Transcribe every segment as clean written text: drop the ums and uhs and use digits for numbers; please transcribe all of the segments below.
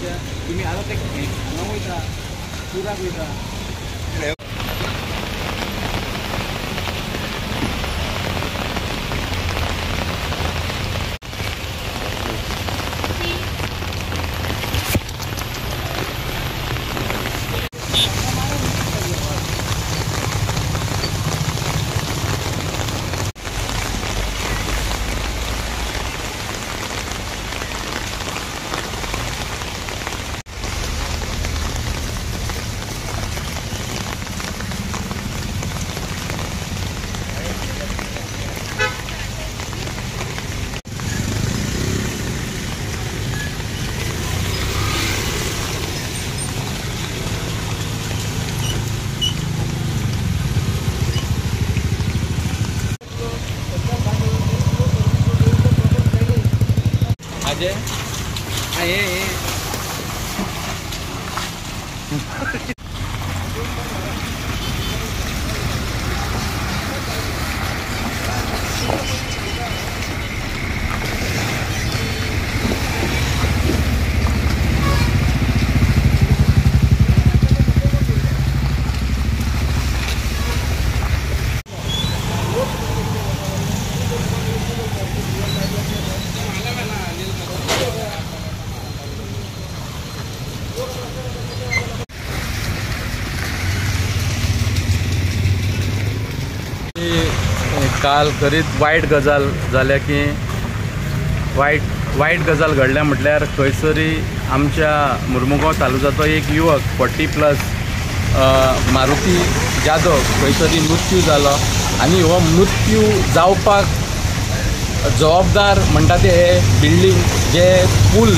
तुमच्या तुमी आतां ते हांगा वयता टुराक वयता. काल खरीच वायट गजाल जाल्या की वायट गजाल घडल्या म्हटल्यार खंयसरी आमच्या मुर्मुगांव तालुक्याचो एक युवक 40+ मारुती जाधव खंयसरी मृत्यू जालो आनी हो मृत्यू जावपाक जबाबदार म्हणटा ते हे बिल्डींग जे पूल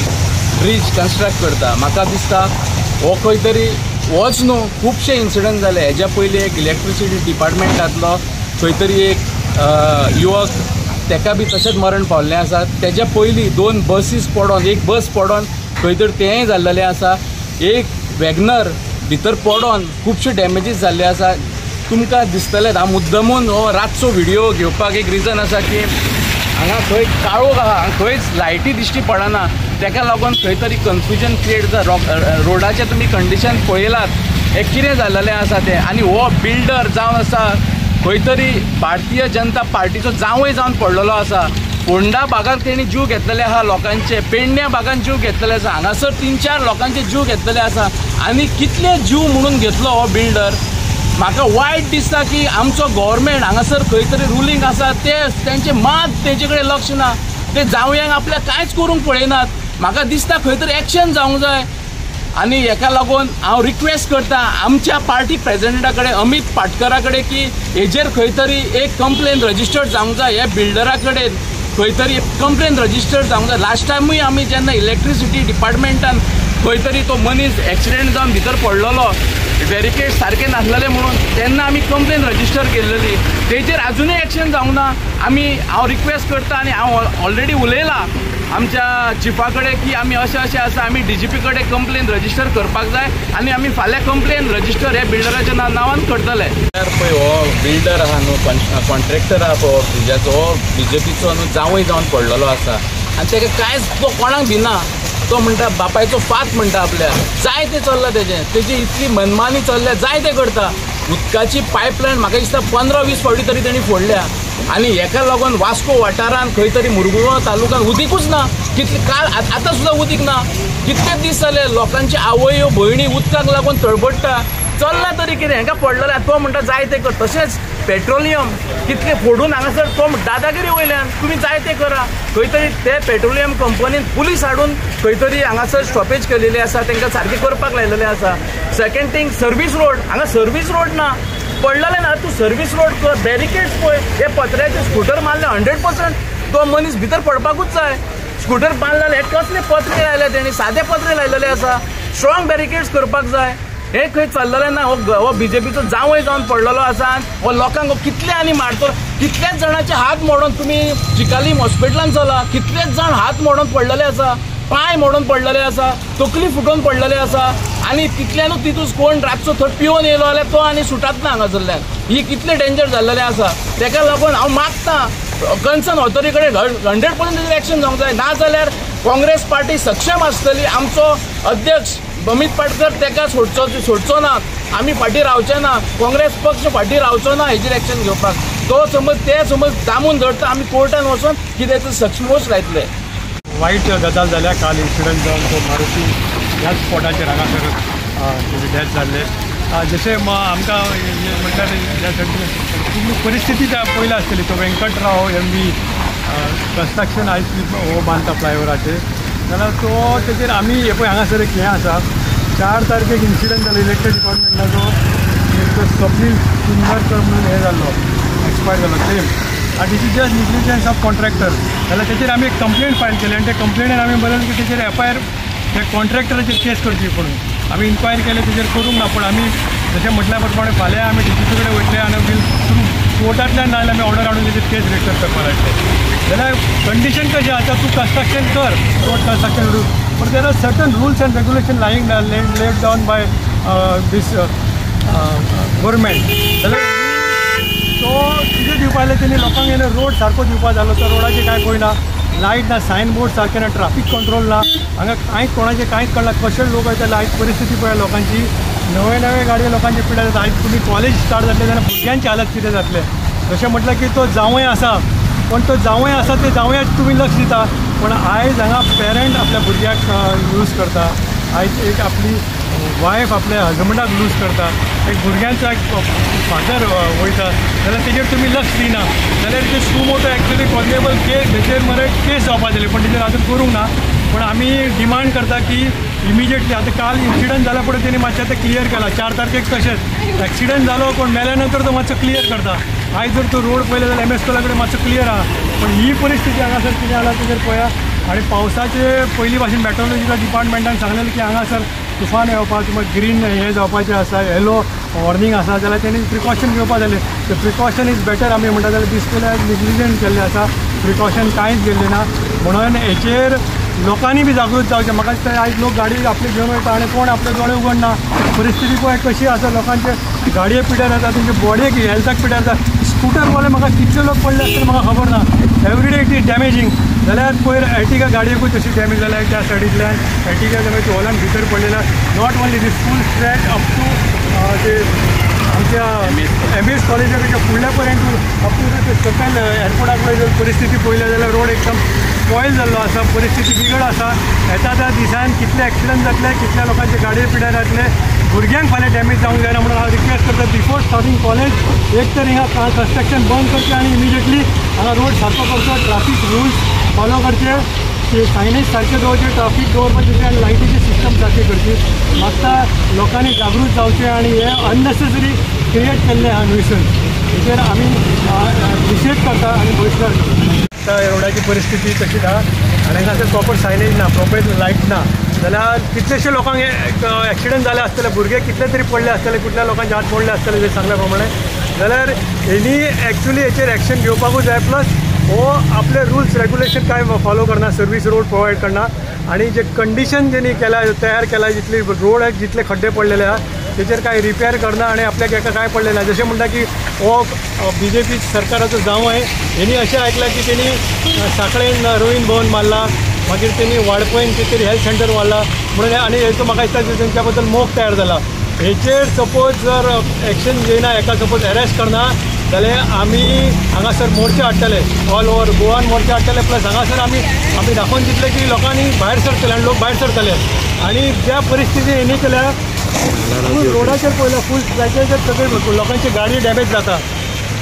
ब्रीज कन्स्ट्रक्ट करता. म्हाका दिसता हो खंय तरी होच न्हू खुबशे इन्सिडंट जाले. हेज्या पयलीं एक इलेक्ट्रिसिटी डिपार्टमेंटांतलो खंय तरी एक युवक तेका बी तशेंच मरण पावल्लें आसा. तेज्या पयलीं 2 बसीस पडोन, एक बस पडोन खंय तरी तेंय जाल्लेलें आसा. एक वॅगनर भितर पडोन खुबशे डॅमेजीस जाल्ले आसा. तुमकां दिसतलें हांव मुद्दमून हो रातचो व्हिडियो घेवपाक एक रिजन आसा की हांगा खंय काळोख आहा, खंयच लायटी दिश्टी पडना, तेका लागून खंय तरी कन्फ्युजन क्रिएट जाता. रोडाचें तुमी कंडिशन पळयलात हें कितें जाल्लेलें आसा तें. आनी हो बिल्डर जावन आसा खंय तरी भारतीय जनता पार्टीचो जावंय जावन पडलेलो आसा. फोंडा भागांत तेणी जीव घेतलेले आहा लोकांचे, पेडण्या भागांत जीव घेतलेले आसा, हांगासर 3-4 लोकांचे जीव घेतलेले आसा. आनी कितले जीव म्हणून घेतलो हो बिल्डर. म्हाका वायट दिसता की आमचो गव्हर्मेंट हांगासर खंय तरी रुलींग आसा ते तेंचे मात तेजे कडेन लक्ष ना, ते जावयांक आपल्याक कांयच करूंक पळयनात. म्हाका दिसता खंय तरी एक्शन जावंक जाय. आनी हेका लागून हांव रिक्वेस्ट करता आमच्या पार्टी प्रेजिडेंटा कडेन अमीत पाटकरा कडेन की हेजेर खंय तरी एक कंप्लेन रजिस्टर्ड जावंक जाय. ह्या बिल्डरा कडेन खंय तरी कंप्लेन रजिस्टर्ड जावंक जाय. लास्ट टायमूय आमी जेन्ना इलेक्ट्रिसिटी डिपार्टमेंटान खंय तरी तो मनीस एक्सिडेंट जावन भितर पडलेलो, बॅरिकेड सारके नासलेले म्हणून, तेन्ना आमी कंप्लेन रजिस्टर केल्लेली. तेजेर आजुनूय एक्शन जावंक ना. आमी हांव रिक्वेस्ट करता आनी हांव ऑलरेडी उलयलां आमच्या चिफा कडेन की आमी अशें अशें आसा, आमी डीजीपी कडेन कंप्लेन रजिस्टर करपाक जाय आनी आमी फाल्यां कंप्लेन रजिस्टर ह्या बिल्डराच्या नांवान करतले. पळय हो बिल्डर आहा न्हू, कॉन्ट्रॅक्टर आहा पळय ब्रिजाचो, हो बीजेपीचो न्हू जावंय जावन पडलेलो आसा आनी तेका कांयच तो कोणाक दिना. तो म्हणटा बापायचो फात म्हणटा आपल्या, जाय तें चल्लां तेजें, तेजी इतली मनमानी चल्ल्या, जाय तें करता. उदकाची पायपलायन म्हाका दिसता 15-20 फावटी तरी तेणी फोडल्या. आनी हेका लागून वास्को वाठारांत खंय तरी मुरगुगांव तालुक्यांत उदीकूच ना. कितले काल आतां सुद्दां उदीक ना. कितले दीस जाले लोकांची आवयो भयणी उदकाक लागून तळपडटा. चल्लां तरी कितें हेंकां पडलेलें. तो म्हणटा जाय तें कर. तशेंच पेट्रोलियम कितले फोडून हांगासर तो दादागिरी वयल्यान तुमी जाय तें करा. खंय तरी ते पेट्रोलियम कंपनीन पुलीस हाडून खंय तरी हांगासर स्टॉपेज केलेली आसा, तांकां सारकें करपाक लायलेलें आसा. सेकंड थींग सर्वीस रोड, हांगा सर्वीस रोड ना पडलेलें ना. तूं सर्वीस रोड कर, बॅरिकेड्स पळय. हे पत्र्याचे स्कुटर मारले 100% तो मनीस भितर पडपाकूच जाय. स्कुटर बांदलेले हे कसले पत्रे लायले तेणी, सादे पत्रे लायलेले आसा. स्ट्रॉंग बॅरिकेड्स करपाक जाय. हे खंय चल्लेलें ना. हो बीजेपीचो जावंय जावन पडलेलो आसा. हो लोकांक कितले आनी मारतलो, कितल्याच जाणांचे हात मोडून तुमी चिकालीम हॉस्पिटलान चला, कितलेच जाण हात मोडून पडलेले आसा, पांय मोडून पडलेले आसा, तकली फुटोवन पडलेले आसा. आनी तितल्यानूच तितूच कोण रातचो थंय पिवन येयलो जाल्यार तो आनी सुटात ना हांगासरल्यान. ही कितले डेंजर जाल्लेलें आसा. तेका लागून हांव मागता कन्सर्न ऑथॉरिटी कडेन 100% तेजेर एक्शन जावंक जाय. ना जाल्यार काँग्रेस पार्टी सक्षम आसतली. आमचो अध्यक्ष अमित पाटकर तेका सोडचो ना, आमी फाटीं रावचे ना, काँग्रेस पक्ष फाटीं रावचो ना हेजेर एक्शन घेवपाक. तो समज ते समज दामून धरता आमी कोर्टान वचून कितें तें सक्षमोच लायतले. वायट गजाल जाल्या काल इन्सिडंट जावन तो मारुती ह्याच स्पॉटाचेर हांगासर तेजे डेथ जाल्ले. जशें आमकां म्हणटात परिस्थिती पयली आसतली. तो वेंकटराव एम बी कन्स्ट्रक्शन आयज हो बांदता फ्लायओवराचेर जाल्यार तो तेजेर आमी हे पळय हांगासर एक हें आसा 4 तारखेक इन्सिडंट जालो इलेक्ट्रीक डिपार्टमेंटाचो एक स्वप्नील सुंदरकर म्हणून हें जाल्लो एक्सपायर जालो सेम आनी this is just negligence of contractor. जाल्यार तेचेर आमी एक कंप्लेंट फायल केली आनी त्या कंप्लेनीन आमी बरयलें की तेचेर एफ I R त्या कॉन्ट्रॅक्टराचेर केस करची म्हणून आमी इन्क्वायरी केली तेचेर करूंक ना. पूण आमी जशें म्हटल्या प्रमाणे फाल्यां आमी डी जी पी कडेन वयतले आनी बील थ्रू कोर्टांतल्यान ना जाल्यार आमी ऑर्डर हाडून तेचेर केस रजिस्टर करपाक लायतले. जाल्यार कंडिशन कशें आसा तूं कन्स्ट्रक्शन कर रोड कन्स्ट्रक्शन करूं but there are certain rules and regulation lying laid down by this government. जाल्यार तो कितें दिवपा जालें तेणी लोकांक येयले रोड सारको दिवपा जालो तो रोडाचेर कांय पळयना, लायट ना, सायन बोर्ड सारकें ना, ट्राफीक कंट्रोल ना, हांगा कांय कोणाचें कांयच कळना. कशे लोक येता आयज परिस्थिती पळय लोकांची नवे नवे गाडये लोकांची पिड्यार जाता. आयज तुमी कॉलेज स्टार्ट जातलें जाल्यार भुरग्यांची हालत कितें जातलें. तशें म्हटल्यार की तो जावंय आसा पण तो जावंय आसा ते जावंयाक तुमी लक्ष दिता पण आयज हांगा पेरंट आपल्या भुरग्याक लूज करता, आयज एक आपली वायफ आपल्या हजबंडाक लूज करता, एक भुरग्यांचो एक फादर वयता जाल्यार तेजेर तुमी लक्ष दिना जाल्यार ते suo motu actually cognizable case हेचेर मरे केस जावपा जाली पण तेजेर आजून करूंक ना. पण आमी डिमांड करता की इमिजिएटली आतां काल इन्सिडंट जाल्या फुडें तेणी मातशें आतां क्लियर केला 4 तारखेक तशेंच एक्सिडंट जालो कोण मेल्या नंतर तो मातसो क्लियर करता. आयज जर तो रोड पळयलो जाल्यार एम एस स्कुला कडेन मातसो क्लियर आहा पण ही परिस्थिती हांगासर कितें जाला तेजेर पळया. आनी पावसाचे पयलीं भाशेन मेट्रोलॉजिकल डिपार्टमेंटान सांगलेलें की हांगासर तुफान येवपाक किंवा ग्रीन हें जावपाचें आसा येलो वॉर्निंग आसा जाल्यार तेणी प्रिकॉशन घेवपा जालें. ते प्रिकॉशन is better आमी म्हणटा जाल्यार दीस पयलीं निग्लिजंट केल्लें आसा, प्रिकॉशन कांयच घेतलें ना म्हणून हेचेर लोकांनी बी जागृत जावचें. म्हाका दिसता आयज लोक गाडी आपली घेवन वयता आनी कोण आपले दोळे उगडना. परिस्थिती पळय कशी आसा लोकांचे गाडये पिड्यार जाता, तेंचे बॉडयेक हेल्थाक पिड्यार जाता. स्कुटरवाले म्हाका कितले लोक पडले आसतले म्हाका खबर ना. Every day it is damaging. जाल्यार पयर एर्टिगा गाडयेकूय तशी डॅमेज जाल्या त्या सायडींतल्यान एर्टिगा डॅमेज हॉलान भितर पडलेला. Not only this full stretch up to ते आमच्या एम एस कॉलेजा पेक्षा फुडल्या पर्यंत अप टू ते सकयल एअरपोर्टा कडेन जर परिस्थिती पळयल्या जाल्यार रोड एकदम स्पॉयल जाल्लो आसा, परिस्थिती बिगड आसा. येता त्या दिसान कितले एक्सिडंट जातले, कितल्या लोकांचे गाडये पिड्यार जातले, भुरग्यांक फाल्यां डॅमेज जावंक जायना म्हणून हांव रिक्वेस्ट करता बिफोर स्टार्टींग कॉलेज एक तर हिंगा कन्स्ट्रक्शन बंद करचें आनी इमिजिएटली हांगा रोड सारको करचो, ट्राफीक रुल्स फॉलो करचे, सायनेज सारकें दवरचें, ट्राफीक दवरपाचें आनी लायटीची सिस्टम सारकी करची. म्हाका लोकांनी जागृत जावचें आनी हे अननेसेसरी क्रिएट केल्लें आहा न्युसन्स हेचेर आमी निशेध करता आनी बहिश्कार करता. आतां रोडाची परिस्थिती तशीच आहा आनी हांगासर प्रॉपर सायनेज ना, प्रॉपर लायट ना जाल्यार कितलेशे लोकांक एक्सिडंट जाले आसतले, भुरगे कितले तरी पडले आसतले, कितल्या लोकांचे हात मोडले आसतले जे सांगल्या प्रमाणे. जाल्यार हेणी एक्चुली हेचेर एक्शन घेवपाकूच जाय. प्लस हो आपले रुल्स रेगुलेशन कांय फॉलो करना, सर्वीस रोड प्रोवायड करना आनी जे कंडिशन जेणी केला तयार केला जितली रोड जितले खड्डे पडलेले आहा तेचेर कांय रिपेर करना आनी आपल्याक एका कांय पडलें ना. जशें म्हणटा की हो बी जे पी सरकाराचो जावंय हेणी अशें आयकलां की तेणी सांखळेन रवींद्र भवन मारला, मागीर तेणी वाळपयन कितें तरी हेल्थ सेंटर वाडला म्हणून आनी हेचो म्हाका दिसता तेंच्या बद्दल मोग तयार जाला. हेचेर सपोज जर एक्शन घेयना, हेका सपोज अरेस्ट करना जाल्यार आमी हांगासर मोर्चा हाडटले, ऑल ओवर गोवान मोर्चा हाडटले. प्लस हांगासर आमी आमी दाखोवन दितले की लोकांनी भायर सरतले आनी लोक भायर सरतले. आनी ज्या परिस्थिती हेणी केल्या फूल रोडाचेर पळयल्या फूल ट्रॅकाचेर सगळे लोकांची गाडी डॅमेज जाता,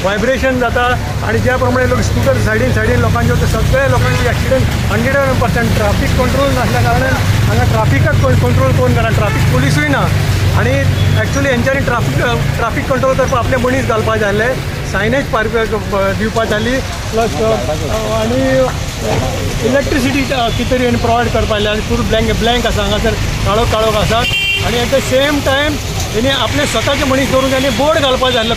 वायब्रेशन जाता आनी ज्या प्रमाणे लोक स्कुटर सायडीन सायडीन लोकांच्यो सगळे लोकांचे एक्सिडंट 100% ट्राफीक कंट्रोल नासल्या कारणान हांगा ट्राफिकाक कंट्रोल कोण करना, ट्राफीक पोलिसूय ना. आनी एक्चुली हेंच्यांनी ट्राफीक कंट्रोल करपाक आपले मनीस घालपा जाय आसले, सायनेज दिवपा जाय आसली, प्लस आनी इलेक्ट्रिसिटी कितें तरी प्रोवायड करपा जाय आनी फूल ब्लँक आसा हांगासर, काळोख काळोख आसा. आनी एट the same time तेणी आपले स्वताचे मनीस दवरून आनी बोर्ड घालपा जाय आसलो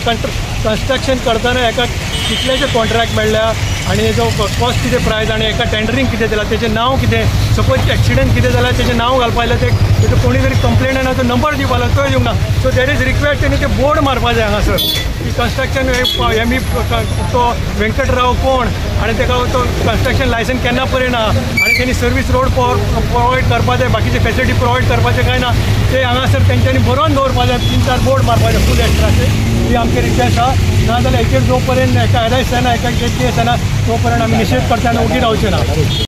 कन्स्ट्रक्शन करतना एका कितल्याचे कॉन्ट्रॅक्ट मेळ्ळ्या आनी हेजो कॉस्ट कितें प्रायस आनी एका टेंडरींग कितें दिलां, तेचें नांव कितें, सपोज एक्सिडंट कितें जाल्यार तेचें नांव घालपा जाय, तें तितून कोणी तरी कंप्लेन येना तो नंबर दिवपा लागलो तोय दिवंक ना. सो there is request तेणी ते बोर्ड मारपा जाय हांगासर की कन्स्ट्रक्शन एम ई तो व्यंकटराव कोण आनी ताका तो कन्स्ट्रक्शन लायसन केन्ना पर्यंत आहा आनी तेणी सर्वीस रोड प्रोवायड करपा जाय, बाकीचे फॅसिलिटी प्रोवायड करपाचें काय ना ते हांगासर तेंच्यांनी बरोवन दवरपा जाय, 3-4 बोर्ड मारपा जाय फूल एक्स्ट्राचे. ही आमची रिक्वेस्ट आहा. ना जाल्यार हेचेर जो पर्यंत एका अरेस्ट जायना, एका केस जायना तो पर्यंत आमी निशेध करता आनी ओगी रावचे ना.